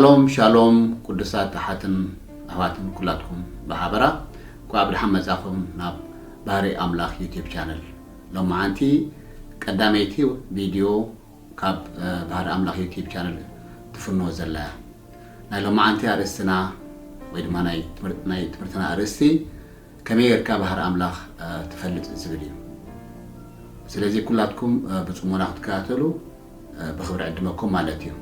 ሻሎም ሻሎም ቅዱሳት ኣሓትን ኣሕዋትን ኩላትኩም ብሓበራ እንኳዕ ብደሓን መጻኹም ናብ ባህሪ ኣምላኽ ዩቲብ ቻነል። ሎማዓንቲ ቀዳመይቲ ቪድዮ ካብ እ፣ ባህሪ ኣምላኽ ዩቲብ ቻነል ትፍኖ ዘላ እያ። ናይ ሎማዓንቲ ኣርእስትና ወይ ድማ ናይ ትምህር- ናይ ትምህርትና ኣርእስቲ ከመይ ጌርካ ባህሪ ኣምላኽ እ፣ ትፈልጥ ዝብል እዩ። ስለዚ ኩላትኩም እ፣ ብጽሞና ክትከታተሉ እ፣ ብኽብሪ ዕድመኩም ማለት እዩ።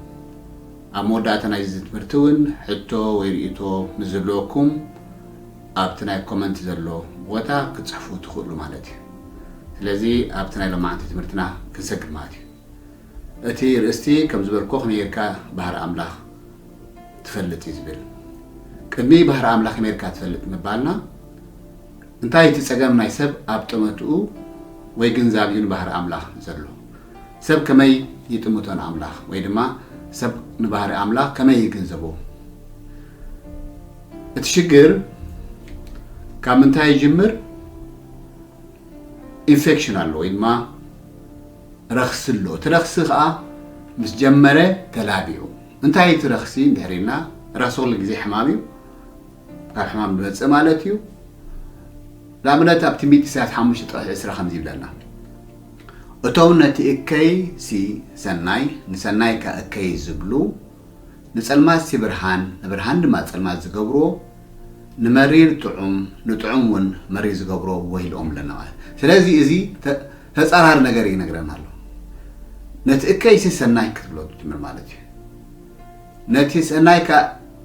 ኣብ መወዳእታ ናይዚ ትምህርቲ እውን ሕቶ ወይ ርእይቶ ምስ ዝህልወኩም ኣብቲ ናይ ኮመንት ዘሎ ቦታ ክትጽሕፉ ትኽእሉ ማለት እዩ። ስለዚ ኣብቲ ናይ ሎማዓንቲ ትምህርትና ክንሰግር ማለት እዩ። እቲ ርእስቲ ከም ዝበልኩ ከመይ ጌርካ ባህሪ ኣምላኽ ትፈልጥ እዩ ዝብል። ቅድሚ ባህሪ ኣምላኽ ከመይ ጌርካ ትፈልጥ ምባልና እንታይ እቲ ጸገም ናይ ሰብ ኣብ ጠመትኡ ወይ ግንዛብ እዩ ንባህሪ ኣምላኽ ዘሎ? ሰብ ከመይ ይጥምቶ ንኣምላኽ ወይ ድማ ሰብ ንባህሪ ኣምላኽ ከመይ ይግንዘቦ? እቲ ሽግር ካብ ምንታይ ይጅምር? ኢንፌክሽን ኣሎ ወይ ድማ ረኽሲ ኣሎ። እቲ ረኽሲ ከዓ ምስ ጀመረ ተላቢዑ። እንታይ እቲ ረኽሲ እንድሕር ኢልና ረኽሲ ኩሉ ግዜ ሕማም እዩ። ካብ ሕማም ዝመፅእ ማለት እዩ። ንኣብነት ኣብ ትንቢት ኢሳያስ ሓሙሽተ ጥቕሲ ዕስራ ከምዚ ይብለና፣ እቶም ነቲ እከይ ሲ ሰናይ ንሰናይ ከ እከይ ዝብሉ ንጸልማት ሲ ብርሃን ንብርሃን ድማ ጸልማት ዝገብርዎ ንመሪር ጥዑም ንጥዑም እውን መሪር ዝገብሮ ወይልኦም ኣለና ማለት። ስለዚ እዚ ተጻራሪ ነገር ይነግረና ኣሎ። ነቲ እከይ ሲ ሰናይ ክትብሎ ትጅምር ማለት እዩ። ነቲ ሰናይ ከኣ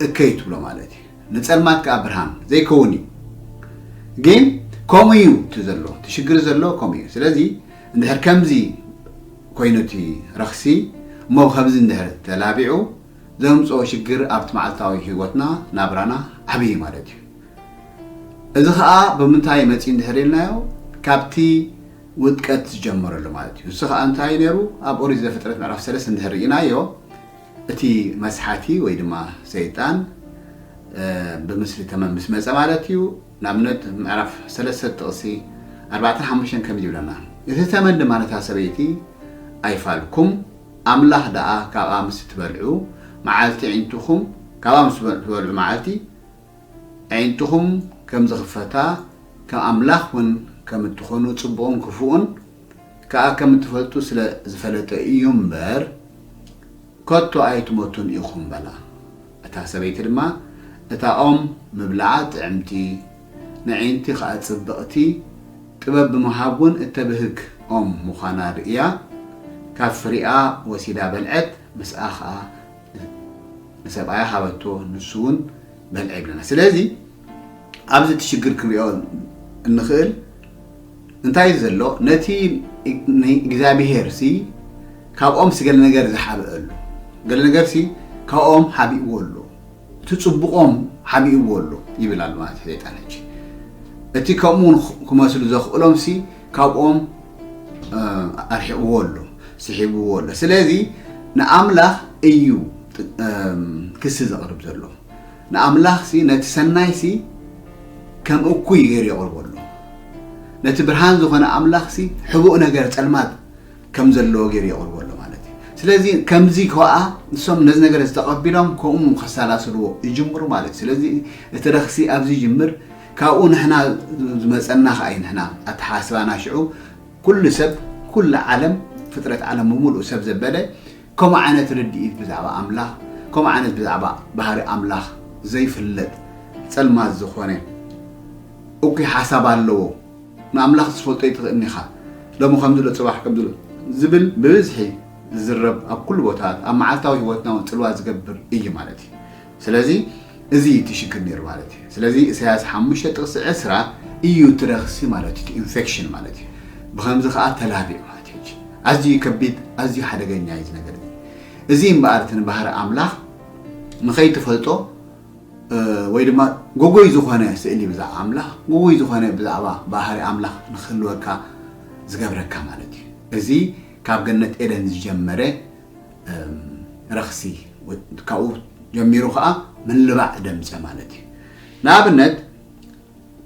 እከይ ትብሎ ማለት እዩ። ንጸልማት ከኣ ብርሃን ዘይከውን እዩ። ግን ከምኡ እዩ እቲ ዘሎ፣ እቲ ሽግር ዘሎ ከምኡ እዩ። ስለዚ እንድሕር ከምዚ ኮይኑ እቲ ረኽሲ እሞ ከምዚ እንድሕር ተላቢዑ ዘምፅኦ ሽግር ኣብቲ መዓልታዊ ህይወትና ናብራና ዓብዪ ማለት እዩ። እዚ ከዓ ብምንታይ መፂኡ እንድሕር ኢልናዮ ካብቲ ውድቀት ዝጀመረሉ ማለት እዩ። ንሱ ከዓ እንታይ ነይሩ? ኣብ ኦሪት ዘፍጥረት ምዕራፍ ሰለስተ እንድሕር ርኢናዮ እቲ መስሓቲ ወይ ድማ ሰይጣን እ፣ ብምስሊ ተመን ምስ መፀ ማለት እዩ። ንኣብነት ምዕራፍ ሰለስተ ጥቕሲ ኣርባዕተን ሓሙሽተን ከምዚ ይብለና፣ እቲ ተመን ድማ ነታ ሰበይቲ ኣይፋልኩም፣ ኣምላኽ ደኣ ካብኣ ምስ ትበልዑ መዓልቲ ኣዒንትኹም ካብኣ ምስ ትበልዑ መዓልቲ ኣዒንትኹም ከም ዝኽፈታ ከም ኣምላኽ እውን ከም እትኾኑ ጽቡቕን ክፉእን ከኣ ከም እትፈልጡ ስለ ዝፈለጠ እዩ እምበር ከቶ ኣይትሞቱን ኢኹም በላ። እታ ሰበይቲ ድማ እታ ኦም ምብላዓ ጥዕምቲ ንዒንቲ ከኣ ጽብቕቲ ጥበብ ብምሃብ እውን እተብህግ ኦም ምዃና ርእያ ካብ ፍሪኣ ወሲዳ በልዐት፣ ምስኣ ከኣ ንሰብኣያ ሃበቶ፣ ንሱ እውን በልዐ ይብለና። ስለዚ ኣብዚ እቲ ሽግር ክንሪኦ እንኽእል እንታይ እዩ ዘሎ? ነቲ እግዚኣብሄር ሲ ካብ ኦም ሲ ገለ ነገር ዝሓብአ ኣሎ፣ ገለ ነገር ሲ ካብ ኦም ሓቢእዎ ኣሎ፣ እቲ ጽቡቖም ሓቢእዎ ኣሎ ይብል ኣሎ ማለት እዩ ሰይጣን። ሕጂ እቲ ከምኡ ክመስሉ ዘኽእሎም ሲ ካብኦም ኣርሒቕዎ ኣሎ፣ ስሒብዎ ኣሎ። ስለዚ ንኣምላኽ እዩ ክሲ ዘቕርብ ዘሎ። ንኣምላኽሲ ነቲ ሰናይሲ ከም እኩይ ገይሩ የቕርቦ ኣሎ። ነቲ ብርሃን ዝኾነ ኣምላኽሲ ሕቡእ ነገር ጸልማት ከም ዘለዎ ገይሩ የቕርቦ ኣሎ ማለት እዩ። ስለዚ ከምዚ ከኣ ንሶም ነዚ ነገር እዚ ተቐቢሎም ከምኡ ከሰላስልዎ ይጅምሩ ማለት እዩ። ስለዚ እቲ ረኽሲ ኣብዚ ይጅምር፣ ካብኡ ንሕና ዝመጸና ከኣ እዩ። ንሕና ኣተሓስባና ሽዑ ኩሉ ሰብ ኩሉ ዓለም ፍጥረት ዓለም ብምሉእ ሰብ ዘበለ ከምኡ ዓይነት ርድኢት ብዛዕባ ኣምላኽ ከምኡ ዓይነት ብዛዕባ ባህሪ ኣምላኽ ዘይፍለጥ ጸልማት ዝኾነ እኩይ ሓሳብ ኣለዎ። ንኣምላኽ ክትፈልጦ ኣይትኽእልን ኢኻ። ሎሚ ከምዚ ኣሎ ጽባሕ ከምዚ ኣሎ ዝብል ብብዝሒ ዝዝረብ ኣብ ኩሉ ቦታታት ኣብ መዓልታዊ ህይወትና እውን ጽልዋ ዝገብር እዩ ማለት እዩ። ስለዚ እዚ እዩ እቲ ሽግር ነይሩ ማለት እዩ። ስለዚ ኢሳያስ ሓሙሽተ ጥቕሲ ዕስራ እዩ እቲ ረኽሲ ማለት እዩ፣ ኢንፌክሽን ማለት እዩ። ብኸምዚ ከኣ ተላቢዑ ማለት እዩ። ኣዝዩ ከቢድ ኣዝዩ ሓደገኛ እዩ እዚ ነገር እዚ። እዚ እምበኣር እቲ ንባህሪ ኣምላኽ ንኸይትፈልጦ ወይ ድማ ጎጎይ ዝኾነ ስእሊ ብዛዕባ ኣምላኽ ጎጎይ ዝኾነ ብዛዕባ ባህሪ ኣምላኽ ንክህልወካ ዝገብረካ ማለት እዩ። እዚ ካብ ገነት ኤደን ዝጀመረ ረኽሲ ካብኡ ጀሚሩ ከዓ ምልባዕ ደምፀ ማለት እዩ። ንኣብነት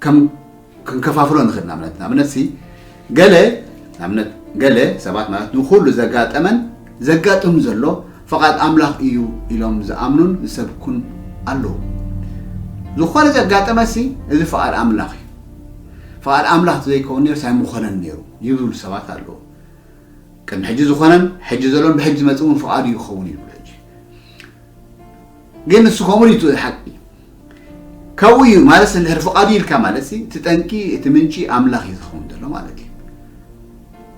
ከም ክንከፋፍሎ ንኽእል ንኣብነት ንኣብነት ሲ ገለ ንኣብነት ገለ ሰባት ማለት ንኩሉ ዘጋጠመን ዘጋጥም ዘሎ ፍቓድ ኣምላኽ እዩ ኢሎም ዝኣምኑን ዝሰብኩን ኣለዉ። ዝኾነ ዘጋጠመሲ እዚ ፍቓድ ኣምላኽ እዩ። ፍቓድ ኣምላኽ ዘይከውን ነይሩ ኣይምኾነን ነይሩ ይብሉ ሰባት ኣለዉ። ቅድሚ ሕጂ ዝኾነን ሕጂ ዘሎን ብሕጂ ዝመጽእ እውን ፍቓዱ ይኸውን ይብሉ። ሕጂ ግን ንሱ ከምኡ እዩ እቲ ሓቂ። ከምኡ እዩ ማለት እንድሕር ፍቓዱ ኢልካ ማለት ሲ እቲ ጠንቂ እቲ ምንጪ ኣምላኽ እዩ ዝኸውን ዘሎ ማለት እዩ።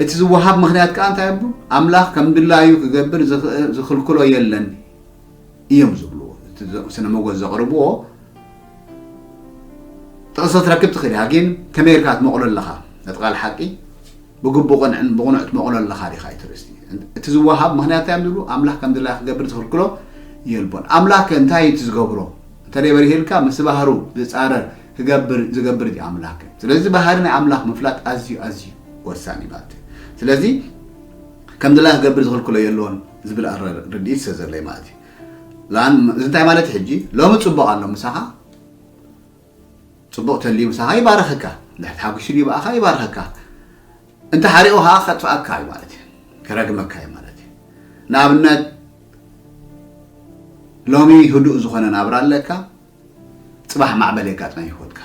እቲ ዝወሃብ ምኽንያት ከዓ እንታይ ኣቡ ኣምላኽ ከም ድላዩ ክገብር ዝኽእል- ዝኽልክሎ የለን እዮም ዝብልዎ። እቲ ዘ- ስነ መጎዝ ዘቕርብዎ ጥቕሲ ክትረክብ ትኽእል ኢኻ፣ ግን ከመይ ኢልካ ትመቕሎ ኣለኻ? ነቲ ቃል ሓቂ ብግቡእ ቅንዕን ብቕኑዕ ትመቕሎ ኣለኻ ዲኻ? እቲ ርእስቲ እቲ ዝወሃብ ምኽንያት እንታይ እዮም ዝብሉ? ኣምላኽ ከም ድላዩ ክገብር ዝኽልክሎ የልቦን። ኣምላኽ ከ እንታይ እዩ እቲ ዝገብሮ? እንተደይ በሪህልካ ምስ ባህሩ ዝጻረር ክገብር ዝገብር እዩ ኣምላኽ። ስለዚ ባህሪ ናይ ኣምላኽ ምፍላጥ ኣዝዩ ኣዝዩ ወሳኒ ማለት እዩ። ስለዚ ከም ድላዩ ክገብር ዝኽልክሎ የለዎን ዝብል ኣረ ርድኢት ስለ ዘለይ ማለት እዩ። ላን እዚ እንታይ ማለት እዩ? ሕጂ ሎሚ ጽቡቕ ኣሎ ምሳኻ፣ ጽቡቕ ተልዩ ምሳኻ ይባርኸካ፣ እንድሕር ተሓጒሱ ድዩ ብኣኻ ይባርኸካ፣ እንተ ሓሪቑ ከዓ ከጥፍኣካ እዩ ማለት እዩ፣ ከረግመካ እዩ ማለት እዩ። ንኣብነት ሎሚ ህዱእ ዝኾነ ናብራ ኣለካ፣ ጽባሕ ማዕበል የጋጥመ ህይወትካ።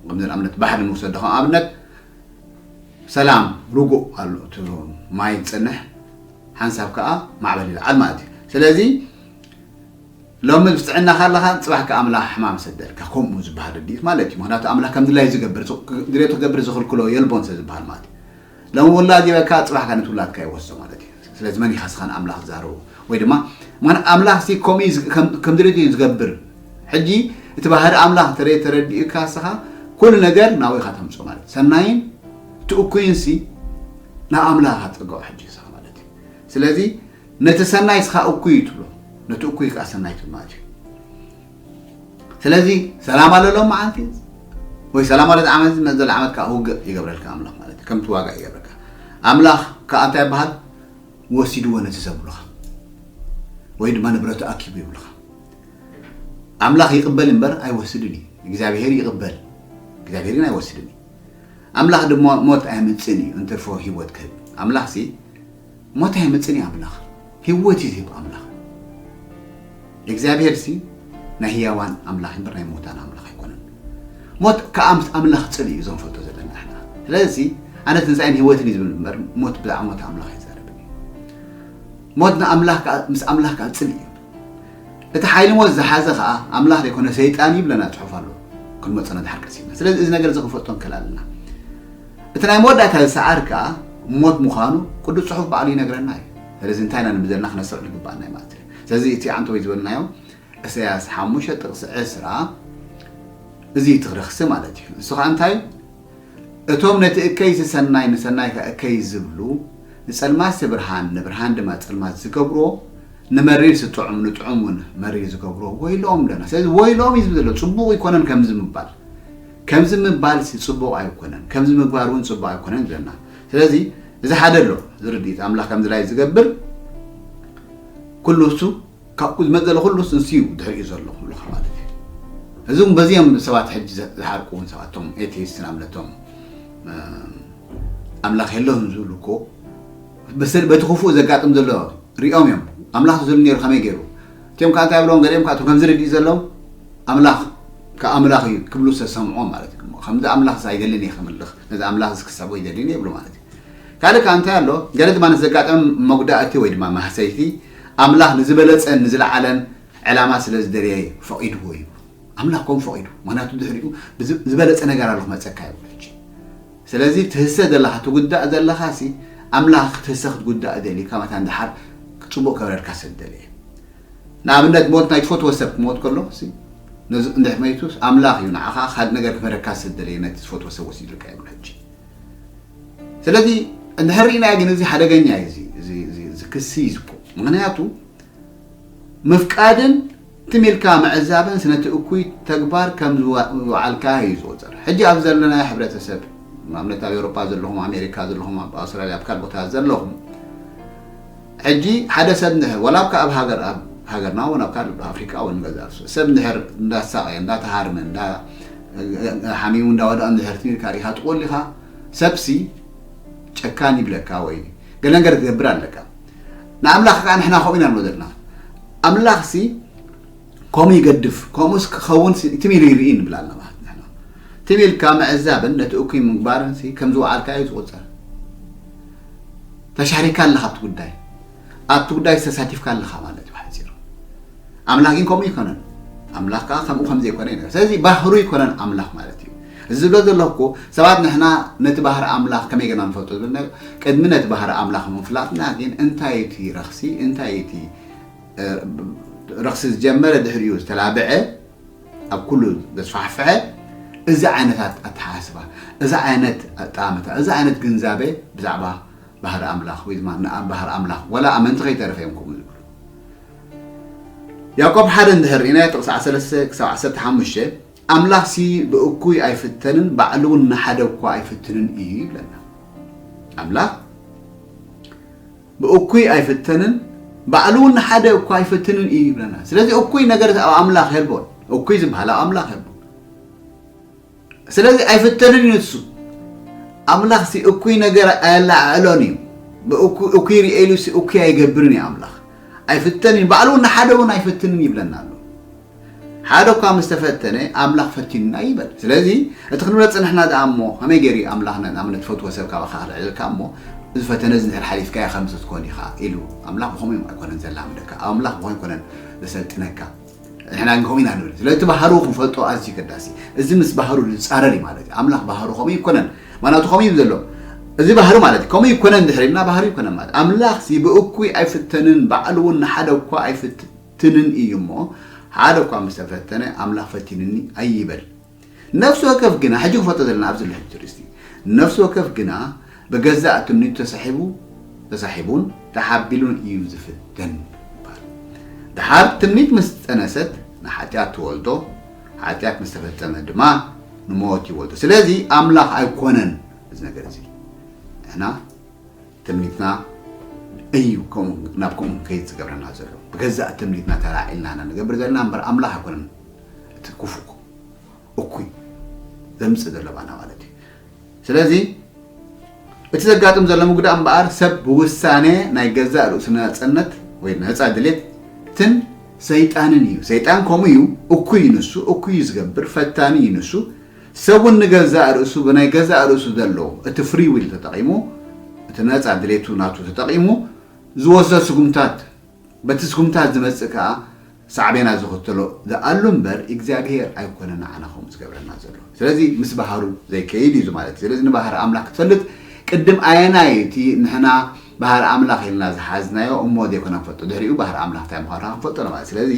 ከምዚ ንኣብነት ባሕሪ ንውሰዶ ከም ኣብነት ሰላም ርጉእ ኣሎ እቲ ማይ ዝጸንሕ ሓንሳብ ከዓ ማዕበል ይልዓል ማለት እዩ። ስለዚ ሎሚ ብጥዕናኻ ኣለኻ፣ ጽባሕ ከዓ ኣምላኽ ሕማም ሰደልካ፣ ከምኡ ዝበሃል ርድኢት ማለት እዩ። ምኽንያቱ ኣምላኽ ከም ድላዩ ዝገብር ድሌቱ ክገብር ዝኽልክሎ የልቦን ስለ ዝበሃል ማለት እዩ። ሎሚ ውላድ ይበካ፣ ጽባሕ ከዓ ነቲ ውላድካ ይወስዶ ማለት እዩ። ስለዚ መን ኢኻ ስኻ ንኣምላኽ ትዛረቦ? ወይ ድማ ምኽንያቱ ኣምላኽ ሲ ከምኡ እዩ ዝ- ከም- ከም ድሌቱ እዩ ዝገብር። ሕጂ እቲ ባህሪ ኣምላኽ ተረ ተረዲኡካ ስኻ ኩሉ ነገር ናብኡ ኢኻ ተምጽኦ ማለት እዩ። ሰናይን እቲ እኩይን ሲ ናብ ኣምላኽ ኢኻ ትጽግዖ ሕጂ ስኻ ማለት እዩ። ስለዚ ነቲ ሰናይ ስኻ እኩይ እዩ ትብሎ፣ ነቲ እኩይ ከዓ ሰናይ ትብል ማለት እዩ። ስለዚ ሰላም ኣሎ ሎም መዓልቲ ወይ ሰላም ኣሎ ዓመት መዘለ ዓመት ከዓ ውግእ ይገብረልካ ኣምላኽ ማለት እዩ። ከምቲ ዋጋ ይገብረካ ኣምላኽ ከዓ እንታይ ይበሃል? ወሲድዎ ነቲ ሰብ ብሉኻ ወይ ድማ ንብረቱ ኣኪቡ ይብሉኻ። ኣምላኽ ይቕበል እምበር ኣይወስድን እዩ። እግዚኣብሔር ይቕበል፣ እግዚኣብሔር ግን ኣይወስድን እዩ። ኣምላኽ ድማ ሞት ኣየምጽእን እዩ እንትርፎ ህይወት ክህብ። ኣምላኽ ሲ ሞት ኣየምጽእን እዩ። ኣምላኽ ህይወት እዩ ዝህብ ኣምላኽ። እግዚኣብሔር ሲ ናይ ህያዋን ኣምላኽ እምበር ናይ ሞታን ኣምላኽ ኣይኮነን። ሞት ከዓ ምስ ኣምላኽ ጽልኢ እዩ ዘንፈልጦ ዘለና ንሕና። ስለዚ ኣነ ትንሳኤን ህይወትን እዩ ዝብል እምበር ሞት ብዛዕባ ሞት ኣምላኽ ኣይዛረብን እዩ። ሞት ንኣምላኽ ከዓ ምስ ኣምላኽ ከዓ ጽልኢ እዩ። እቲ ሓይሊ ሞት ዝሓዘ ከዓ ኣምላኽ ዘይኮነ ሰይጣን እዩ ይብለና ጽሑፍ ኣሎ። ክንመጸና ድሓር ቀሲብና ስለዚ እዚ ነገር እዚ ክንፈልጦ ንክእል ኣለና። እቲ ናይ መወዳእታ ዝሰዓር ከዓ ሞት ምዃኑ ቅዱስ ጽሑፍ ባዕሉ ይነግረና እዩ። ስለዚ እንታይ ኢና ንብዘልና ክነስዕ ዝግባኣና እዩ ማለት እዩ። ስለዚ እቲ ዓንተወይ ዝበልናዮ እሰያስ ሓሙሽተ ጥቕሲ ዕስራ እዚ ትኽረኽሲ ማለት እዩ። እሱ ከዓ እንታይ እቶም ነቲ እከይሲ ሰናይ ንሰናይ ከ እከይ ዝብሉ ንጸልማትሲ ብርሃን ንብርሃን ድማ ጸልማት ዝገብርዎ ንመሪር ስጥዑም ንጥዑም እውን መሪር ዝገብርዎ ወይሎም ኣለና። ስለዚ ወይሎም እዩ ዝብል ዘሎ ጽቡቕ ይኮነን ከምዚ ምባል ከምዚ ምባል ሲ ጽቡቕ ኣይኮነን ከምዚ ምግባር እውን ጽቡቕ ኣይኮነን ይብለና። ስለዚ እዚ ሓደ ኣሎ ዝርድኢት ኣምላኽ ከምዚ ላይ ዝገብር ኩሉ እሱ ካብኡ ዝመፀ ዘሎ ኩሉ ንሱ እዩ ድሕሪኡ ዘሎ ክብሉካ ማለት እዩ። እዚ እውን በዚኦም ሰባት ሕጂ ዝሓርቁ እውን ሰባት እቶም ኤቲስት ንኣብነቶም ኣምላኽ የለውን ዝብሉ እኮ በቲ ክፉእ ዘጋጥም ዘሎ ሪኦም እዮም። ኣምላኽ ዝብሉ ነይሩ ከመይ ገይሩ እቲኦም ከዓ እንታይ ብሎም ገሊኦም ከዓ እቶም ከምዚ ርድኢ ዘለዎም ኣምላኽ ከኣምላኽ እዩ ክብሉ ዝተሰምዖ ማለት እዩ። ከምዚ ኣምላኽ ኣይደልን እየ ከምልኽ ነዚ ኣምላኽ ክሳቦ ይደልን እየ ይብሉ ማለት እዩ። ካልእ ከዓ እንታይ ኣሎ ገለ ድማ ነቲ ዘጋጠመ መጉዳእቲ ወይ ድማ ማህሰይቲ ኣምላኽ ንዝበለፀን ንዝለዓለን ዕላማ ስለ ዝደለየ ፈቒድዎ እዩ። ኣምላኽ ከም ፈቒዱ ምክንያቱ ድሕሪኡ ዝበለፀ ነገር ኣሎ ክመፀካ ይብሉ ሕጂ። ስለዚ ትህሰ ዘለኻ ትጉዳእ ዘለኻ ሲ ኣምላኽ ክትህሰ ክትጉዳእ ደሊካ መታ እንድሓር ፅቡቕ ከብረርካ ስለ ዝደለየ ንኣብነት ሞት ናይ ትፈትዎ ሰብ ክሞት ከሎ እንድሕር መይቱ ኣምላኽ እዩ ንዓኻ ካልእ ነገር ክመረካ ስለ ዝደለየ ነቲ ዝፈትዎ ሰብ ወሲድልካ ይብሉ ሕጂ። ስለዚ እንድሕር ርኢናዮ ግን እዚ ሓደገኛ እዩ። እዚ ክሲ እዩ ዝኮ ምክንያቱ ምፍቃድን ትም ኢልካ ምዕዛብን ስነቲ እኩይ ተግባር ከም ዝወዓልካ እዩ ዝቆፀር። ሕጂ ኣብ ዘለናዮ ሕብረተሰብ ንኣብነት ኣብ ኤውሮጳ ዘለኹም ኣሜሪካ ዘለኹም ኣብ ኣውስትራልያ ኣብ ካልእ ቦታ ዘለኹም ሕጂ ሓደ ሰብ ንድሕር ወላ ኣብ ኣብ ሃገር ኣብ ሃገርና እውን ኣብ ካልእ ኣፍሪቃ እውን ንገዛእ ሰብ ንድሕር እንዳሳቀየ እንዳተሃርመ እንዳ ሓሚሙ እንዳወደቐ እንድሕር ትም ኢልካ ርኢኻ ትቆሊኻ ሰብሲ ጨካን ይብለካ ወይ ገለ ነገር ትገብር ኣለካ። ንኣምላኽ ከዓ ንሕና ከምኡ ኢና ንብሎ ዘለና። ኣምላኽሲ ከምኡ ይገድፍ፣ ከምኡስ ክኸውን ሲ-፣ ትም ኢሉ ይርኢ ንብል ኣለና ማለት ንሕና። ትም ኢልካ ምዕዛብን ነቲ እኩይ ምግባርን ሲ ከም ዝወዓልካ እዩ ዝቑጸር። ተሻሪካ ኣለኻ ኣብቲ ጉዳይ፣ ኣብቲ ጉዳይ ተሳቲፍካ ኣለኻ ማለት እዩ ብሓጺሩ። ኣምላኽ ግን ከምኡ ይኮነን። ኣምላኽ ከዓ ከምኡ ከም ዘይኮነ ይነግር። ስለዚ ባህሩ ይኮነን ኣምላኽ ማለት እዩ። እዚ ዝብሎ ዘለኩ ሰባት ንሕና ነቲ ባህሪ ኣምላኽ ከመይ ገና ንፈልጦ ዝብል ነገር ቅድሚ ነቲ ባህሪ ኣምላኽ ምፍላጥና ግን እንታይ እቲ ረኽሲ እንታይ እቲ ረኽሲ ዝጀመረ ድሕሪኡ ዝተላብዐ ኣብ ኩሉ ዘስፋሕፍሐ እዚ ዓይነታት ኣተሓሳስባ እዚ ዓይነት ኣጠማምታ እዚ ዓይነት ግንዛቤ ብዛዕባ ባህሪ ኣምላኽ ወይ ድማ ንኣብ ባህሪ ኣምላኽ ወላ ኣመንቲ ከይተረፈ እዮም ከምኡ ዝብሉ። ያዕቆብ ሓደ እንድሕር ርኢናዮ ጥቕሲ ዓሰርተ ሰለስተ ክሳብ ዓሰርተ ሓሙሽተ ኣምላኽ ሲ ብእኩይ ኣይፍተንን ባዕሉ እውን ንሓደ እኳ ኣይፍትንን እዩ ይብለና። ኣምላኽ ብእኩይ ኣይፍተንን ባዕሉ እውን ንሓደ እኳ ኣይፍትንን እዩ ይብለና። ስለዚ እኩይ ነገር ኣብ ኣምላኽ የልቦን። እኩይ ዝበሃል ኣብ ኣምላኽ የልቦን። ስለዚ ኣይፍተንን እዩ ንሱ። ኣምላኽ ሲ እኩይ ነገር ኣየለዓዕሎን እዩ። ብእኩ-፣ እኩይ ርኤ ኢሉ ሲ እኩይ ኣይገብርን እዩ ኣምላኽ። ኣይፍተንን እዩ። ባዕሉ እውን ንሓደ እውን ኣይፍትንን ይብለና ኣሎ። ሓደ እኳ ምስ ተፈተነ ኣምላኽ ፈቲኑና ይበል። ስለዚ እቲ ክንብሎ ዝጸናሕና ደኣ እሞ ከመይ ገይሩ እዩ ኣምላኽ ን-፣ ንኣብነት ትፈትዎ ሰብ ካባኻ ክልዕለልካ እሞ እዚ ፈተነ እዚ እንድሕር ሓሊፍካዮ ከምዚ ትኮን ኢኻ ኢሉ ኣምላኽ ብኸምኡ ኣይኮነን ዘላምደካ። ኣምላኽ ብኸምኡ ኣይኮነን ዘሰልጥነካ። ንሕና ግን ከምኡ ኢና ንብል። ስለዚ እቲ ባህሩ ክንፈልጦ ኣዝዩ ኣገዳሲ። እዚ ምስ ባህሩ ዝጻረር እዩ ማለት እዩ። ኣምላኽ ባህሩ ከምኡ ኣይኮነን። ማናቱ ከምኡ እዩ ዘሎ። እዚ ባህሪ ማለት እዩ። ከምኡ ኣይኮነን እንድሕር ኢልና ባህሪ ኣይኮነን ማለት። ኣምላኽ ሲ ብእኩይ ኣይፍተንን፣ ባዕሉ እውን ንሓደ እኳ ኣይፍትንን እዩ እሞ፣ ሓደ እኳ ምስ ተፈተነ ኣምላኽ ፈቲንኒ ኣይበል። ነፍሲ ወከፍ ግና፣ ሕጂ ክንፈልጦ ዘለና ኣብዚ ዘሎ ሕጂ ርእስቲ፣ ነፍሲ ወከፍ ግና ብገዛእ ትምኒቱ ተሳሒቡ፣ ተሳሒቡን ተሓቢሉን እዩ ዝፍተን ይበሃል። ደሓር ትምኒት ምስ ጠነሰት ንሓጢኣት ትወልዶ፣ ሓጢኣት ምስ ተፈጸመ ድማ ንሞት ይወልዶ። ስለዚ ኣምላኽ ኣይኮነን እዚ ነገር እዚ። ንሕና ትምኒትና እዩ ከምኡ ናብ ከምኡ ከይድ ዝገብረና ዘሎ። ብገዛእ ትምኒትና ተላዒልና ኢና ንገብር ዘለና እምበር ኣምላኽ ኣይኮነን እቲ ክፉእ እኩይ ዘምጽእ ዘሎ ባና ማለት እዩ። ስለዚ እቲ ዘጋጥም ዘሎ ምጉዳእ እምበኣር ሰብ ብውሳነ ናይ ገዛእ ርእሱ ነጻነት ወይ ነጻ ድሌትን ሰይጣንን እዩ። ሰይጣን ከምኡ እዩ፣ እኩይ እዩ ንሱ፣ እኩይ እዩ ዝገብር፣ ፈታኒ እዩ ንሱ። ሰብ እውን ንገዛእ ርእሱ ብናይ ገዛእ ርእሱ ዘሎ እቲ ፍሪ ዊል ተጠቒሙ እቲ ነጻ ድሌቱ ናቱ ተጠቒሙ ዝወስዶ ስጉምታት በቲ ስጉምታት ዝመጽእ ከኣ ሳዕቤና ዝኽተሎ ዝኣሉ እምበር እግዚኣብሄር ኣይኮነ ንዓና ከምኡ ዝገብረና ዘሎ። ስለዚ ምስ ባህሩ ዘይከይድ እዩ ማለት እዩ። ስለዚ ንባህሪ ኣምላኽ ክትፈልጥ ቅድም ኣየናይ እቲ ንሕና ባህሪ ኣምላኽ ኢልና ዝሓዝናዮ እሞ ዘይኮነ ንፈልጦ ድሕሪኡ ባህሪ ኣምላኽ እንታይ ምዃኑ ክንፈልጦ ኣለና ማለት። ስለዚ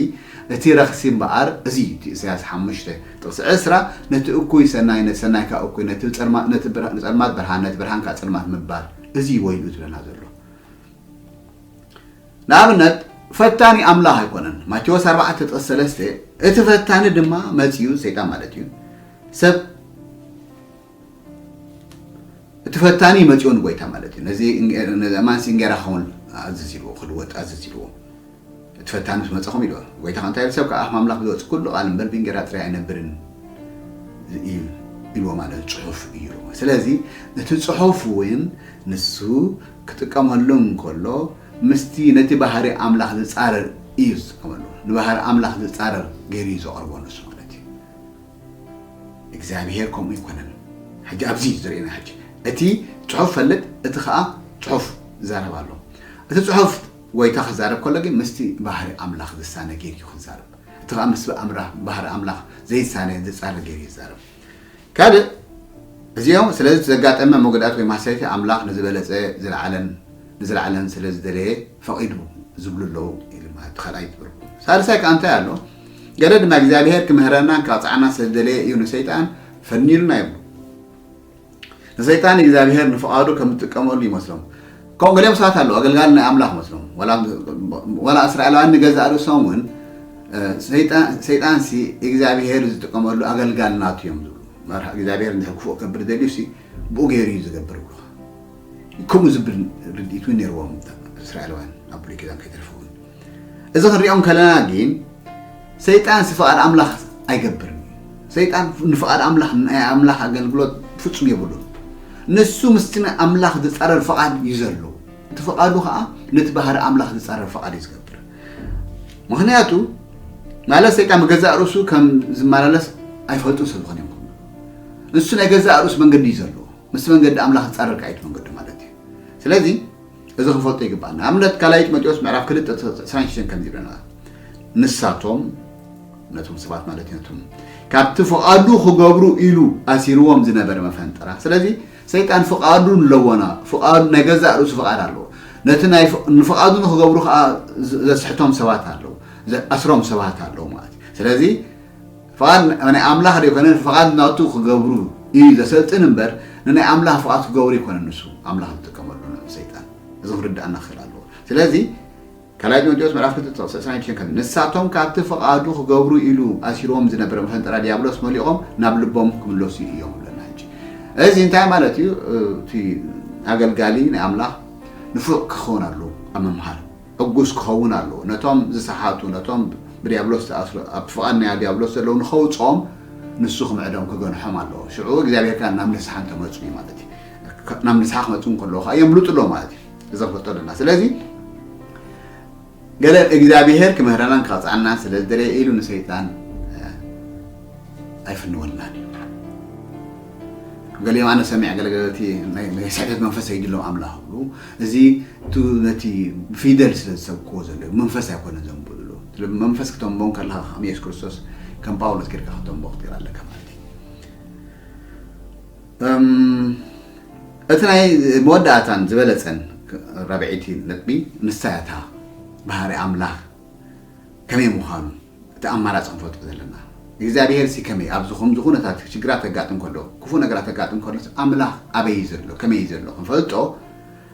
እቲ ረኽሲ እምበኣር እዚ እዩ። እቲ ኢሳያስ ሓሙሽተ ጥቕሲ ዕስራ ነቲ እኩይ ሰናይ ነቲ ሰናይ ከኣ እኩይ ነቲ ጸልማ-፣ ነቲ ብርሃ-፣ ንጸልማት ብርሃን ነቲ ብርሃን ከኣ ጸልማት ምባል እዚ እዩ ወይኑ ዝብለና ዘሎ። ንኣብነት ፈታኒ ኣምላኽ ኣይኮነን። ማቴዎስ ኣርባዕተ ጥቕሲ ሰለስተ እቲ ፈታኒ ድማ መጺኡ ሰይጣን ማለት እዩ ሰብ እቲ ፈታኒ መጺኡ ንጎይታ ማለት እዩ። ነዚ እንጌ-፣ ነዚ ኣማንሲ እንጌራ ክኸውን ኣዝዝ ኢልዎ፣ ክልወጥ ኣዝዝ ኢልዎ። እቲ ፈታኒ ምስ መጸኹም ኢልዎ። ጎይታ ከ እንታይ ኢሉ? ሰብ ካብ ኣፍ ኣምላኽ ዝወጽእ ኩሉ ቃል እምበር ብእንጌራ ጥራይ ኣይነብርን እዩ ኢልዎ ማለት ጽሑፍ እዩ ኢልዎ። ስለዚ እቲ ጽሑፍ እውን ንሱ ክጥቀመሉ እንከሎ ምስቲ ነቲ ባህሪ ኣምላኽ ዝጻረር እዩ ዝጥቀመሉ። ንባህሪ ኣምላኽ ዝጻረር ገይሩ እዩ ዘቕርቦ ንሱ ማለት እዩ። እግዚኣብሄር ከምኡ ኣይኮነን። ሕጂ ኣብዚ እዩ ዘርእየና። ሕጂ እቲ ጽሑፍ ፈልጥ፣ እቲ ኸኣ ጽሑፍ ይዛረብ ኣሎ። እቲ ጽሑፍ ጎይታ ክዛረብ ከሎ ግን ምስቲ ባህሪ ኣምላኽ ዝሳነ ገይሩ እዩ ክዛረብ። እቲ ኸኣ ምስ ኣምራ-፣ ባህሪ ኣምላኽ ዘይሳነ ዝጻረር ገይሩ እዩ ዝዛረብ። ካልእ እዚኦም ስለዚ ዘጋጠመ መጉዳእቲ ወይ ማህሰይቲ ኣምላኽ ንዝበለጸ ዝለዓለን ንዝለዓለን ስለ ዝደለየ ፈቒዱ ዝብሉ ኣለዉ ኢሉ ማለት እቲ ካልኣይ ትርጉም። ሳልሳይ ከኣ እንታይ ኣሎ? ገለ ድማ እግዚኣብሄር ክምህረናን ክቐጽዓናን ስለ ዝደለየ እዩ ንሰይጣን ፈኒሉና ይብሉ። ንሰይጣን እግዚኣብሄር ንፍቓዱ ከም ዝጥቀመሉ ይመስሎም። ከምኡ ገሊኦም ሰባት ኣለዉ፣ ኣገልጋሊ ናይ ኣምላኽ መስሎም። ዋላ፣ ዋላ እስራኤላውያን ንገዛእ ርእሶም እውን፣ እ፣ ሰይጣን፣ ሰይጣንሲ እግዚኣብሄር ዝጥቀመሉ ኣገልጋሊ ናቱ እዮም ዝብሉ። መርሃ እግዚኣብሄር እንድሕር ክፉእ ከብር ደልዩሲ ብኡ ገይሩ እዩ ዝገብር ይብሉኻ። ከምኡ ዝብል ርድኢት እውን ነይርዎም እስራኤላውያን ኣብ ብሉይ ኪዳን ከይተርፉ እውን። እዚ ክንሪኦ እንከለና ግን ሰይጣንሲ ፍቓድ ኣምላኽ ኣይገብርን እዩ። ሰይጣን ንፍቓድ ኣምላኽ፣ ናይ ኣምላኽ ኣገልግሎት ፍጹም የብሉን። ንሱ ምስቲ ናይ ኣምላኽ ዝጻረር ፍቓድ እዩ ዘለዎ። እቲ ፍቓዱ ኸኣ ነቲ ባህሪ ኣምላኽ ዝጻረር ፍቓድ እዩ ዝገብር። ምኽንያቱ ማለት ሰይጣን ብገዛእ ርእሱ ከም ዝመላለስ ኣይፈልጡ ስለ ዝኾነ እዮም። ንሱ ናይ ገዛእ ርእሱ መንገዲ እዩ ዘለዎ። ምስ መንገዲ ኣምላኽ ዝጻረር ከኣ እዩ እቲ መንገዱ ማለት እዩ። ስለዚ እዚ ክንፈልጦ ይግባኣና። ኣብነት ካልኣይ ጢሞቴዎስ ምዕራፍ ክልተ ዕስራን ሽዱሽተን ከምዚ ይብለና፣ ንሳቶም ነቶም ሰባት ማለት እዩ፣ ነቶም ካብቲ ፍቓዱ ክገብሩ ኢሉ ኣሲርዎም ዝነበረ መፈንጠራ። ስለዚ ሰይጣን ፍቓዱ ኣለዎና፣ ፍቓዱ ናይ ገዛእ ርእሱ ፍቓድ ኣለዎ። ነቲ ናይ ፍ- ንፍቓዱ ንክገብሩ ከዓ ዘ- ዘስሕቶም ሰባት ኣለዉ፣ ዘኣስሮም ሰባት ኣለዉ ማለት እዩ። ስለዚ ፍቓድ ናይ ኣምላኽ ዘይኮነ ፍቓድ ናቱ ክገብሩ እዩ ዘሰልጥን እምበር ንናይ ኣምላኽ ፍቓድ ክገብሩ ይኮነ ንሱ ኣምላኽ ዝጥቀመሉ ንዕኡ ሰይጣን። እዚ ክርድኣና ክኽእል ኣለዎ። ስለዚ ካልኣይ ጢሞቴዎስ ምዕራፍ ክልተ ጥቕሲ ዕስራን ሽዱሽተን ከም ንሳቶም ካብቲ ፍቓዱ ክገብሩ ኢሉ ኣሲርዎም ዝነበረ መፈንጠራ ዲያብሎስ መሊቖም ናብ ልቦም ክምለሱ እዮም ይብለና። ሕጂ እዚ እንታይ ማለት እዩ? እቲ ኣገልጋሊ ናይ ኣምላኽ ንፉዕ ክኸውን ኣለዎ ኣብ ምምሃር፣ ዕጉስ ክኸውን ኣለዎ። ነቶም ዝሰሓቱ፣ ነቶም ብዲያብሎስ ተኣስሩ፣ ኣብ ፍቓድ ናይ ዲያብሎስ ዘለዉ ንኸውፅኦም ንሱ ክምዕዶም ክገንሖም ኣለዎ። ሽዑ እግዚኣብሔር ከኣ ናብ ንስሓ እንተመፁ እዩ ማለት እዩ። ናብ ንስሓ ክመፁ እንከለዉ ከኣ የምልጡ ኣለዉ ማለት እዩ። እዚ ክፈልጦ ኣለና። ስለዚ ገለ እግዚኣብሔር ክምህረናን ክቐፅዓናን ስለ ዝደለየ ኢሉ ንሰይጣን ኣይፍንወልናን እዩ። ገሊኦም ኣነ ሰሚዕ ገለገለቲ ናይ ናይ ስሕተት መንፈስ ኣይድሎም ኣምላኽ ይብሉ። እዚ እቲ ነቲ ብፊደል ስለ ዝሰብክዎ ዘለዉ መንፈስ ኣይኮነን ዘንብብሉ። ስለ መንፈስ ክተንቦ ከለኻ ከም የሱስ ክርስቶስ ከም ጳውሎስ ጌርካ ክተንቦ ክትክእል ኣለካ ማለት እዩ። እም፣ እቲ ናይ መወዳእታን ዝበለጸን ራብዐይቲ ነጥቢ ንሳ እያ እታ ባህሪ ኣምላኽ ከመይ ምዃኑ እቲ ኣማራጺ ክንፈልጦ ዘለና። እግዚኣብሔር ሲ ከመይ ኣብዚ ከምዚ ኩነታት ሽግራት ተጋጥም ከሎ፣ ክፉእ ነገራት ተጋጥም ከሎ ኣምላኽ ኣበይ እዩ ዘሎ፣ ከመይ እዩ ዘሎ ክንፈልጦ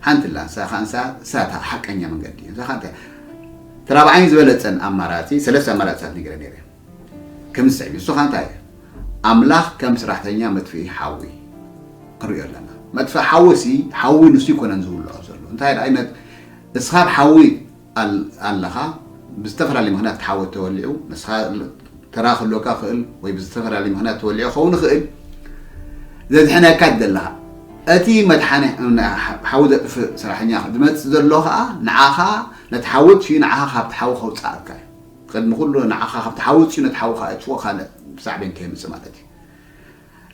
ሓንቲ ኣላ። ንሳ ከኣ ንሳ ንሳ እታ ሓቀኛ መንገዲ እዩ። ንሳ ከኣ እንታይ እቲ ራብዓይን ዝበለጸን ኣማራጺ፣ ሰለስተ ኣማራጺታት ነጊረ ነይረ። ከም ዝስዕብ እዩ። ንሱ ኸኣ እንታይ እዩ? ኣምላኽ ከም ስራሕተኛ መጥፍኢ ሓዊ ክንሪኦ ኣለና። መጥፍኢ ሓዊ ሲ ሓዊ ንሱ ይኮነን ዝውልዖ ዘሎ። እንታይ ደኣ ዓይነት እስኻ ኣብ ሓዊ ኣል- ኣለኻ፣ ብዝተፈላለየ ምኽንያት እቲ ሓዊ ተወሊዑ፣ ንስኻ ተራ ክህልወካ ክእል ወይ ብዝተፈላለየ ምኽንያት ተወሊዑ ክኸውን ይኽእል። ዘድሕነካ ዘለኻ እቲ መድሓኒ ሓዊ ዘጥፍእ ሰራሕተኛ ዝመጽእ ዘሎ ኸኣ ንዓኻ ነቲ ሓዊ ኣጥፊኡ ንዓኻ ካብቲ ሓዊ ከውጽኣካ እዩ። ቅድሚ ኩሉ ንዓኻ ካብቲ ሓዊ ኣውጺኡ ነቲ ሓዊ ከኣ ኣጥፍኦ ካልእ ሳዕቤን ከየምጽእ ማለት እዩ።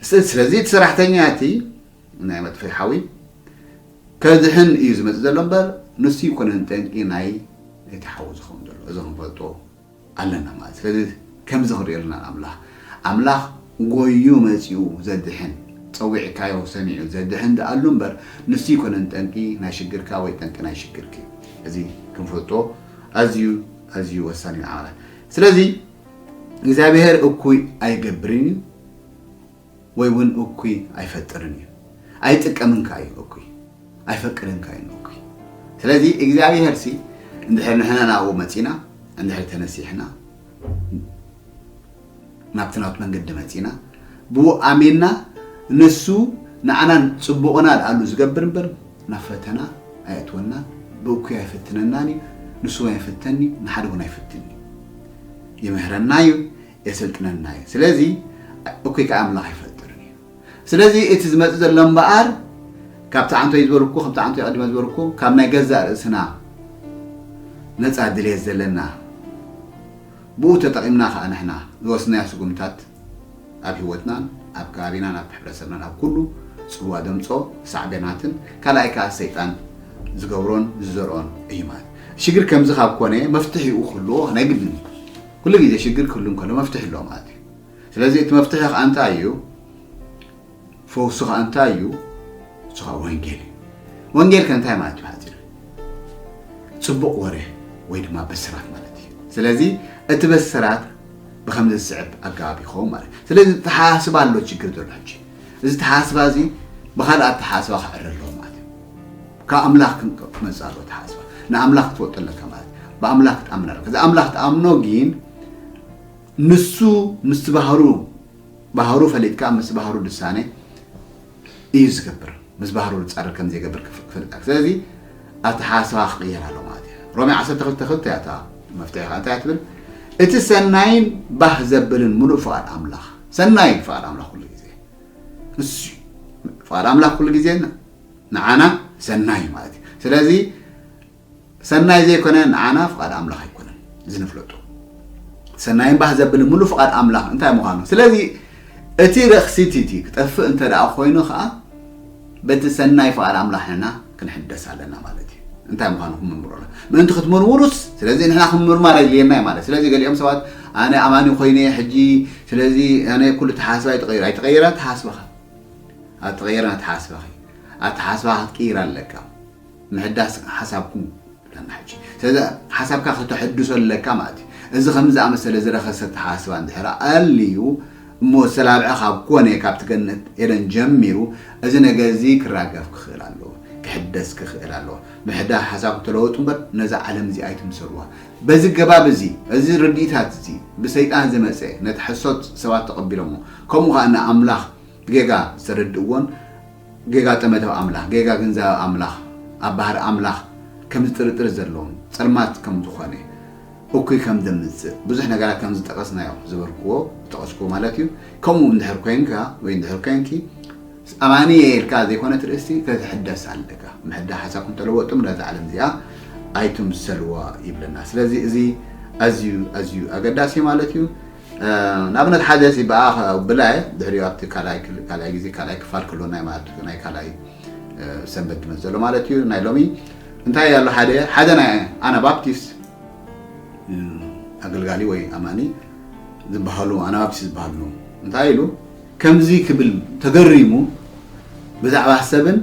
ስለ- ስለዚ እቲ ሰራሕተኛ እቲ ናይ መጥፍኢ ሓዊ ከድሕን እዩ ዝመጽእ ዘሎ እምበር ንሱ ይኮነን ጠንቂ ናይ እቲ ሓዊ ዝኸውን ዘሎ። እዚ ክንፈልጦ ኣለና ማለት። ስለዚ ከምዚ ክንሪኦ ኣለና ኣምላኽ። ኣምላኽ ጎዩ መጺኡ ዘድሕን፣ ጸዊዕካዮ ሰሚዑ ዘድሕን ደኣሉ እምበር ንሱ ይኮነን ጠንቂ ናይ ሽግርካ ወይ ጠንቂ ናይ ሽግርኪ። እዚ ክንፈልጦ ኣዝዩ ኣዝዩ ወሳኒ እዩ ንዓና። ስለዚ እግዚኣብሔር እኩይ ኣይገብርን እዩ ወይ እውን እኩይ ኣይፈጥርን እዩ። ኣይጥቀምን ከኣ እዩ እኩይ። ኣይፈቅድን ከኣ እዩ እኩይ። ስለዚ እግዚኣብሔር ሲ እንድሕር ንሕና ናብኡ መጺና፣ እንድሕር ተነሲሕና፣ ናብቲ ናቱ መንገዲ መጺና፣ ብኡ ኣሚንና ንሱ ንዓናን ጽቡቕና ደኣሉ ዝገብር እምበር ናብ ፈተና ኣየእትወናን፣ ብእኩይ ኣይፍትነናን እዩ። ንሱ እውን ኣይፍተን እዩ፣ ንሓደ እውን ኣይፍትን እዩ። ይምህረና እዩ፣ የሰልጥነና እዩ። ስለዚ እኩይ ከኣ ኣምላኽ ኣይፈጥርን እዩ። ስለዚ እቲ ዝመጽእ ዘሎ እምበኣር ካብቲ ዓንቶ እዩ ዝበልኩ፣ ከምቲ ዓንቶ ቀዲመ ዝበልኩ ካብ ናይ ገዛእ ርእስና ነጻ ድልየት ዘለና ብኡ ተጠቒምና ከኣ ንሕና ዝወስናዮ ስጉምታት ኣብ ህይወትናን ኣብ ከባቢናን ኣብ ሕብረተሰብናን ኣብ ኩሉ ጽልዋ ደምጾ ሳዕቤናትን ካልኣይ ከኣ ሰይጣን ዝገብሮን ዝዘርኦን እዩ ማለት እዩ። ሽግር ከምዚ ካብ ኮነ መፍትሒኡ ክህልዎ ናይ ግድን እዩ። ኩሉ ግዜ ሽግር ክህሉ እንከሎ መፍትሒ ኣለዎ ማለት እዩ። ስለዚ እቲ መፍትሒ ከኣ እንታይ እዩ? ፈውሱ ከኣ እንታይ እዩ? እሱ ከኣ ወንጌል እዩ። ወንጌል ከ እንታይ ማለት እዩ? ሓፂር ጽቡቕ ወረ ወይ ድማ ብስራት ማለት እዩ። ስለዚ እቲ ብስራት ብከምዚ ዝስዕብ ኣገባብ ይኸውን ማለት እዩ። ስለዚ ተሓሳስባ ኣሎ ችግር ዘሎ ሕጂ። እዚ ተሓሳስባ እዚ ብኻልእ ኣተሓሳስባ ክዕረ ኣለዎ ማለት እዩ። ካብ ኣምላኽ ክመጽእ ኣለዎ ተሓሳስባ። ንኣምላኽ ክትፈልጦ ኣለካ ማለት እዩ። ብኣምላኽ ክትኣምን ኣለካ። እዚ ኣምላኽ ትኣምኖ ግን ንሱ ምስ ባህሩ ባህሩ ፈሊጥካ ምስ ባህሩ ድሳነ እዩ ዝገብር። ምስ ባህሩ ዝጻረር ከም ዘይገብር ክፍ- ክፈልጥ ኣለካ። ስለዚ ኣተሓሳስባ ክቕየር ኣሎ ማለት እዩ። ሮሜ ዓሰርተ ክልተ ክልተ እያ እታ መፍትሒ ከኣ እንታይ ትብል? እቲ ሰናይን ባህ ዘብልን ምሉእ ፍቓድ ኣምላኽ፣ ሰናይ ፍቓድ ኣምላኽ ኩሉ ግዜ ንሱ እዩ። ፍቓድ ኣምላኽ ኩሉ ግዜ ንዓና ሰናይ እዩ ማለት እዩ። ስለዚ ሰናይ ዘይኮነ ንዓና ፍቓድ ኣምላኽ ኣይኮነን። እዚ ንፍለጦ። ሰናይን ባህ ዘብል ሙሉ ፍቓድ ኣምላኽ እንታይ ምዃኑ። ስለዚ እቲ ረኽሲቲ እቲ ክጠፍእ እንተ ደኣ ኮይኑ ኸዓ በቲ ሰናይ ፍቓድ ኣምላኽ ንሕና ክንሕደስ ኣለና ማለት እዩ። እንታይ ምዃኑ ክምርምሮ ኣሎ። ምእንቲ ክትምርምሩስ፣ ስለዚ ንሕና ክምርማር ኣድልየና እዩ ማለት። ስለዚ ገሊኦም ሰባት ኣነ ኣማኒ ኮይነ ሕጂ፣ ስለዚ ኣነ ኩሉ ተሓስባ ይተቐይሩ። ኣይተቐየረ ተሓስባኻ። ኣተቐየረ ተሓስባኺ። ኣተሓስባ ክትቅይር ኣለካ። ምሕዳስ ሓሳብኩም ኣለና ሕጂ። ስለዚ ሓሳብካ ከተሐድሶ ኣለካ ማለት እዩ። እዚ ከምዚ ዝኣመሰለ ዝረኸሰ ኣተሓስባ እንድሕር ኣልዩ እሞ ዝተላብዐ ካብ ኮነ ካብቲ ገነት ኤደን ጀሚሩ እዚ ነገር እዚ ክራገፍ ክኽእል ኣለዎ፣ ክሕደስ ክኽእል ኣለዎ። ምሕዳስ ሓሳብ ተለወጡ እምበር ነዛ ዓለም እዚ ኣይትምሰልዋ። በዚ ገባብ እዚ፣ እዚ ርድኢታት እዚ ብሰይጣን ዝመፀ ነቲ ሕሶት ሰባት ተቐቢሎሞ ከምኡ ከዓ ንኣምላኽ ጌጋ ዝተረድእዎን ጌጋ ጠመተ ኣምላኽ፣ ጌጋ ግንዛበ ኣምላኽ፣ ኣብ ባህሪ ኣምላኽ ከም ዝጥርጥር ዘለዎም፣ ጸልማት ከም ዝኾነ፣ እኩይ ከም ዘምጽእ፣ ብዙሕ ነገራት ከም ዝጠቐስናዮ ዝበልክዎ፣ ዝጠቐስክዎ ማለት እዩ። ከምኡ እንድሕር ኮይንካ ወይ እንድሕር ኮይንኪ፣ ኣማኒ እየ ኢልካ ዘይኮነ ትርእስቲ ክትሕደስ ኣለካ። ምሕዳስ ሓሳብኩም ተለወጡ፣ ነዛ ዓለም እዚኣ ኣይትምሰልዋ ይብለና። ስለዚ እዚ ኣዝዩ፣ ኣዝዩ ኣገዳሲ ማለት እዩ። እ፣ ንኣብነት ሓደ ሲ ብኣ ብላየ ድሕሪኡ ኣብቲ ካልኣይ ክል-፣ ካልኣይ ግዜ ካልኣይ ክፋል ክህልወና እዩ ማለት እዩ። ናይ ካልኣይ፣ እ፣ ሰንበት ዝመጽእ ዘሎ ማለት እዩ። ናይ ሎሚ እንታይ ኣሎ ሓደ፣ ሓደ ናይ ኣናባፕቲስት፣ እ፣ ኣገልጋሊ ወይ ኣማኒ ዝበሃሉ፣ ኣናባፕቲስት ዝበሃሉ እንታይ ኢሉ ከምዚ ክብል ተገሪሙ ብዛዕባ ሰብን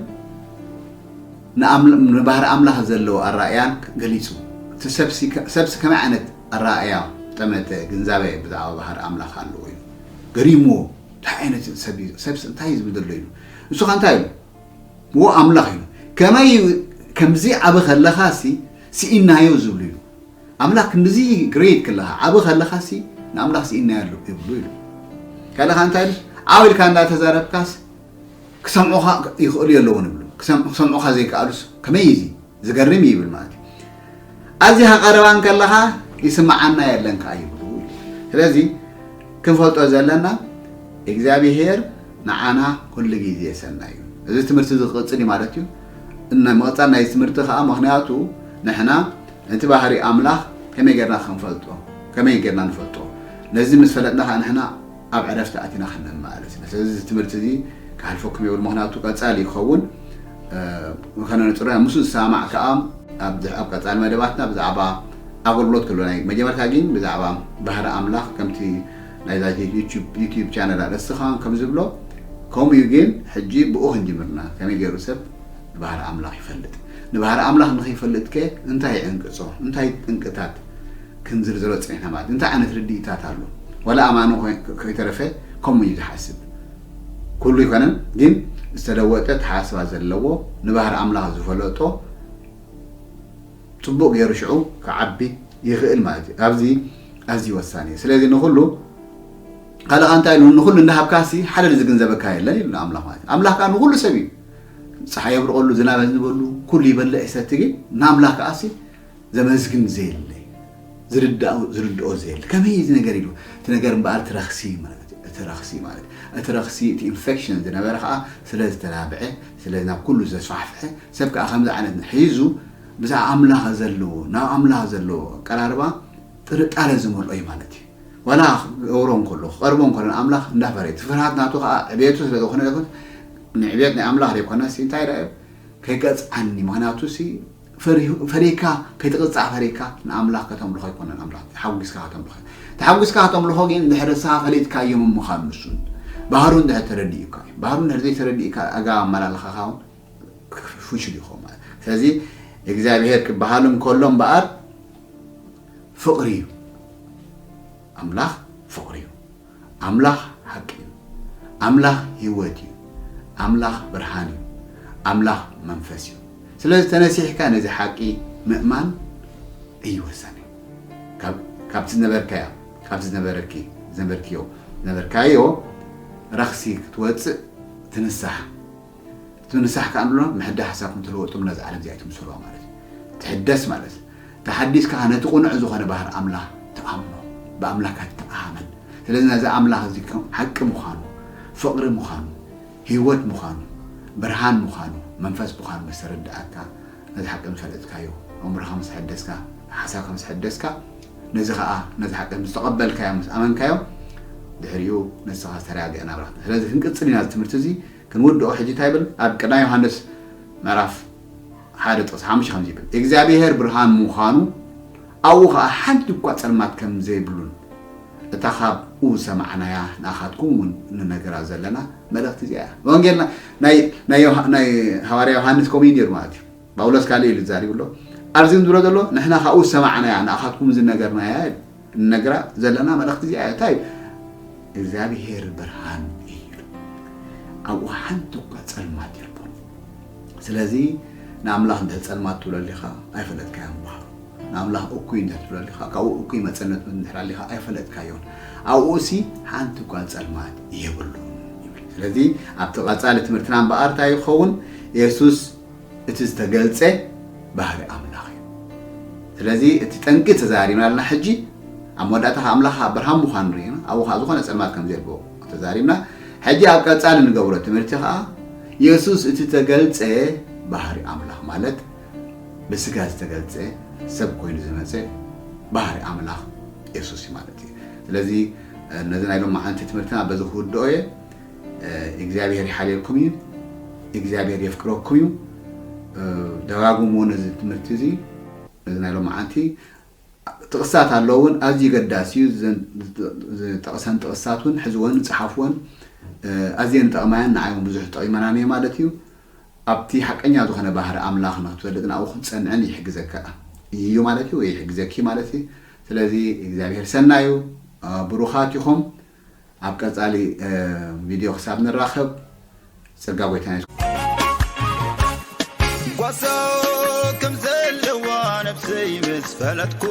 ንኣም-፣ ንባህሪ ኣምላኽ ዘለዎ ኣራእያን ገሊጹ። እቲ ሰብሲ ከ-፣ ሰብሲ ከመይ ዓይነት ኣራእያ ጠመተ ግንዛበ ብዛዕባ ባህሪ ኣምላኽ ኣለዎ ኢሉ ገሪምዎ። እንታይ ዓይነት ሰብ እዩ? ሰብሲ እንታይ እዩ ዝብል ዘሎ ኢሉ። እሱ ኸ እንታይ ኢሉ? ዎ ኣምላኽ ኢሉ። ከመይ ከምዚ ዓቢ ከለኻሲ ስኢናዮ ዝብሉ ኢሉ። ኣምላኽ ክንድዚ ግሬት ከለኻ፣ ዓቢ ከለኻሲ ንኣምላኽ ስኢናዮ ኣሎ ይብሉ ኢሉ። ካልእ ኸ እንታይ ኢሉ? ዓው ኢልካ እንዳተዛረብካስ ክሰምዑኻ ይኽእሉ የለውን ይብሉ። ክሰም-፣ ክሰምዑኻ ዘይከኣሉስ ከመይ እዩ እዚ? ዝገርም እዩ ይብል ማለት እዩ። ኣዚኻ ቀረባ እንከለኻ ይስምዓና የለን ከኣ ይብሉ። ስለዚ ክንፈልጦ ዘለና እግዚኣብሄር ንዓና ኩሉ ግዜ ሰናይ እዩ። እዚ ትምህርቲ እዚ ክቕጽል እዩ ማለት እዩ። እና ምቕጻል ናይዚ ትምህርቲ ከኣ ምኽንያቱ ንሕና ነቲ ባህሪ ኣምላኽ ከመይ ጌርና ክንፈልጦ፣ ከመይ ጌርና ንፈልጦ? ነዚ ምስ ፈለጥና ከኣ ንሕና ኣብ ዕረፍቲ ኣቲና ክንመላለስ ኢና። ስለዚ እዚ ትምህርቲ እዚ ክሓልፈኩም የብሉ፣ ምኽንያቱ ቀጻሊ ይኸውን። እ፣ ከነነጽሮ ኢና። ምስኡ ዝሰማማዕ ከኣ ኣብ፣ ኣብ ቀጻሊ መደባትና ብዛዕባ ኣገልግሎት ክህሉ ናይ መጀመርታ ግን ብዛዕባ ባህሪ ኣምላኽ ከምቲ ናይዛ ዩቱብ፣ ዩቱብ ቻነል ኣርእስቲ ከኣ ከም ዝብሎ ከምኡ እዩ። ግን ሕጂ ብኡ ክንጅምርና ከመይ ገይሩ ሰብ ንባህሪ ኣምላኽ ይፈልጥ? ንባህሪ ኣምላኽ ንኸይፈልጥ ከ እንታይ ይዕንቅጾ? እንታይ ጥንቅታት ክንዝርዝሮ ጸኒሕና ማለት እዩ? እንታይ ዓይነት ርድኢታት ኣሎ? ዋላ ኣማኒ ኮይ-፣ ከይተረፈ ከምኡ እዩ ዝሓስብ። ኩሉ ኣይኮነን፣ ግን ዝተለወጠ ተሓስባ ዘለዎ ንባህሪ ኣምላኽ ዝፈለጦ ጽቡቕ ገይሩ ሽዑ ክዓቢ ይኽእል ማለት እዩ። ኣብዚ ኣዝዩ ወሳኒ እዩ። ስለዚ ንኹሉ ካልእ እንታይ ኢሉ ንኹሉ እንዳሃብካሲ ሓደ ዝግንዘበካ የለን ኢሉ ኣምላኽ ማለት እዩ። ኣምላኽ ከኣ ንኹሉ ሰብ እዩ። ጸሓይ የብርቐሉ፣ ዝናብ የዝንበሉ፣ ኩሉ ይበልዕ ይሰቲ፣ ግን ንኣምላኽ ከኣሲ ዘመስግን ዘየለ፣ ዝርዳእ፣ ዝርድኦ ዘየለ። ከመይ እዚ ነገር ኢሉ? እቲ ነገር እምበኣር እቲ ረኽሲ ማለት እዩ። እቲ ረኽሲ ማለት፣ እቲ ረኽሲ፣ እቲ ኢንፌክሽን ዝነበረ ከኣ ስለ ዝተላብዐ፣ ስለ ናብ ኩሉ ዘስፋሕፍሐ፣ ሰብ ከኣ ከምዚ ዓይነት ሒዙ ብዛዕባ ኣምላኽ ዘለዎ፣ ናብ ኣምላኽ ዘለዎ ኣቀራርባ ጥርጣረ ዝመልኦ እዩ ማለት እዩ። ዋላ ክገብሮ እንከሎ፣ ክቐርቦ እንከሎ ንኣምላኽ እንዳፈረየ፣ እቲ ፍርሃት ናቱ ከኣ ዕቤቱ ስለ ዝኾነ ዘይኮነ፣ ንዕቤት ናይ ኣምላኽ ዘይኮነሲ እንታይ ደኣ እዩ? ከይቀጽዓኒ፣ ምኽንያቱሲ ፈሪሁ-፣ ፈሪካ፣ ከይትቕጻዕ ፈሪካ ንኣምላኽ ከተምልኾ ኣይኮነን። ኣምላኽ ተሓጒስካ ከተምልኾ። ተሓጒስካ ከተምልኾ ግን እንድሕር ንስኻ ፈሊጥካዮ ምዃኑ ንሱን ባህሩ እንድሕር ተረዲኡካ እዩ። ባህሩ እንድሕር ዘይተረዲኡካ ኣገባብ ኣመላልኻኻ እውን ፍሹል ይኸውን ማለት እዩ። ስለዚ እግዚኣብሄር ክበሃል እንከሎ እምበኣር ፍቕሪ እዩ። ኣምላኽ ፍቕሪ እዩ። ኣምላኽ ሓቂ እዩ። ኣምላኽ ህይወት እዩ። ኣምላኽ ብርሃን እዩ። ኣምላኽ መንፈስ እዩ። ስለዚ ተነሲሕካ ነዚ ሓቂ ምእማን እዩ ወሳኒ። ካብ፣ ካብቲ ዝነበርካዮ፣ ካብቲ ዝነበረኪ፣ ዝነበርክዮ፣ ዝነበርካዮ ረኽሲ ክትወጽእ ትንሳሕ። እቲ ንስሓ ከኣ ንብሎ፣ ምሕዳስ ሓሳብኩም ተለወጡ፣ ነዛ ዓለም እዚኣ ኣይትምሰልዋ ማለት እዩ። ትሕደስ ማለት እዩ። ተሓዲስካ ነቲ ቅኑዕ ዝኾነ ባህሪ ኣምላኽ ተኣምኖ፣ ብኣምላኽካ ትተኣማመን። ስለዚ ነዚ ኣምላኽ እዚ ከም ሓቂ ምዃኑ፣ ፍቕሪ ምዃኑ፣ ህይወት ምዃኑ፣ ብርሃን ምዃኑ፣ መንፈስ ምዃኑ ምስ ተረድኣካ፣ ነዚ ሓቂ ምስ ፈለጥካዮ፣ ኣእምሮኻ ምስ ሕደስካ፣ ሓሳብካ ምስ ሕደስካ፣ ነዚ ኸኣ፣ ነዚ ሓቂ ምስ ተቐበልካዮ፣ ምስ ኣመንካዮ፣ ድሕሪኡ ንስኻ ዝተረጋገአ ናብራ ክትነብር። ስለዚ ክንቅጽል ኢና እዚ ትምህርቲ እዚ፣ ክንውድኦ ሕጂ እንታይ ይብል? ኣብ ቀዳማይ ዮሃንስ ምዕራፍ ሓደ ጥቕሲ ሓሙሽተ ከምዚ ይብል፣ እግዚኣብሔር ብርሃን ምዃኑ ኣብኡ ኸኣ ሓንቲ እኳ ጸልማት ከም ዘይብሉን እታ ካብኡ ዝሰማዕናያ ንኣኻትኩም እውን ንነግራ ዘለና መልእኽቲ እዚኣ እያ። ወንጌልና ናይ ናይ ዮሃ- ናይ ሃዋርያ ዮሃንስ ከምኡ እዩ ነይሩ ማለት እዩ። ጳውሎስ ካልእ ኢሉ ዝዛሪቡ ኣሎ። ኣብዚ ግን ዝብሎ ዘሎ ንሕና ካብኡ ዝሰማዕናያ ንኣኻትኩም ዝነገርናያ ንነግራ ዘለና መልእኽቲ እዚኣ እያ። እንታይ እዩ? እግዚኣብሔር ብርሃን እዩ ኢሉ። ኣብኡ ሓንቲ እኳ ጸልማት የልቦን። ስለዚ ንኣምላኽ እንድሕር ጸልማት ትብሎ ኣሊኻ ኣይፈለጥካዮን ባህሩ። ንኣምላኽ እኩይ እንድሕር ትብሎ ኣሊኻ፣ ካብኡ እኩይ መጸነት እንድሕር ኣሊኻ ኣይፈለጥካዮን። ኣብኡ ሲ ሓንቲ እኳ ጸልማት የብሉን ይብል። ስለዚ ኣብቲ ቀጻሊ ትምህርትና እምበኣር እንታይ ይኸውን? የሱስ እቲ ዝተገልጸ ባህሪ ኣምላኽ እዩ። ስለዚ እቲ ጠንቂ ተዛሪብና ኣለና። ሕጂ ኣብ መወዳእታ ከኣ ኣምላኽ ብርሃን ምዃኑ ርኢና፣ ኣብኡ ከኣ ዝኾነ ጸልማት ከም ዘየልቦ ተዛሪብና። ሕጂ ኣብ ቀጻሊ ንገብሮ ትምህርቲ ከኣ የሱስ እቲ ተገልጸ ባህሪ ኣምላኽ ማለት ብስጋ ዝተገልጸ ሰብ ኮይኑ ዝመጸ ባህሪ ኣምላኽ የሱስ እዩ ማለት እዩ። ስለዚ ነዚ ናይ ሎማዓንቲ ትምህርትና በዚ ክውድኦ እየ። እግዚኣብሔር ይሓልየልኩም እዩ። እግዚኣብሔር የፍቅረኩም እዩ። ደጋግሙ ነዚ ትምህርቲ እዚ፣ ነዚ ናይ ሎማዓንቲ ጥቕስታት ኣለውን ኣዝዩ ገዳሲ እዩ። እዘን ዝጠቕሰን ጥቕስታት እውን ሕዝወን፣ ጸሓፍወን። ኣዝየን ይጠቕማየን፣ ንዓይ እውን ብዙሕ ጠቒመናን እየ ማለት እዩ። ኣብቲ ሓቀኛ ዝኾነ ባህሪ ኣምላኽ ንክትፈልጥ ናብኡ ክትጸንዕን ይሕግዘካ እዩ ማለት እዩ፣ ወይ ይሕግዘኪ ማለት እዩ። ስለዚ እግዚኣብሔር ሰናዩ ብሩኻት ኢኹም። ኣብ ቀጻሊ ቪድዮ ክሳብ ንራኸብ ጸጋ ጎይታና የሱስ ጓሳ ከም ዘለዋ ነብሰይ ምስ ፈለጥኩ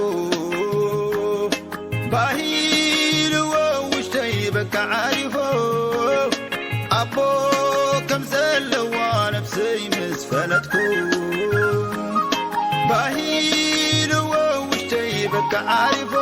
ባሂልዎ ውሽተይ በቃ ዓሪፎ ኣቦ ከም ዘለዋ ነብሰይ ምስ ፈለጥኩ ባሂልዎ ውሽተይ በቃ ዓሪፎ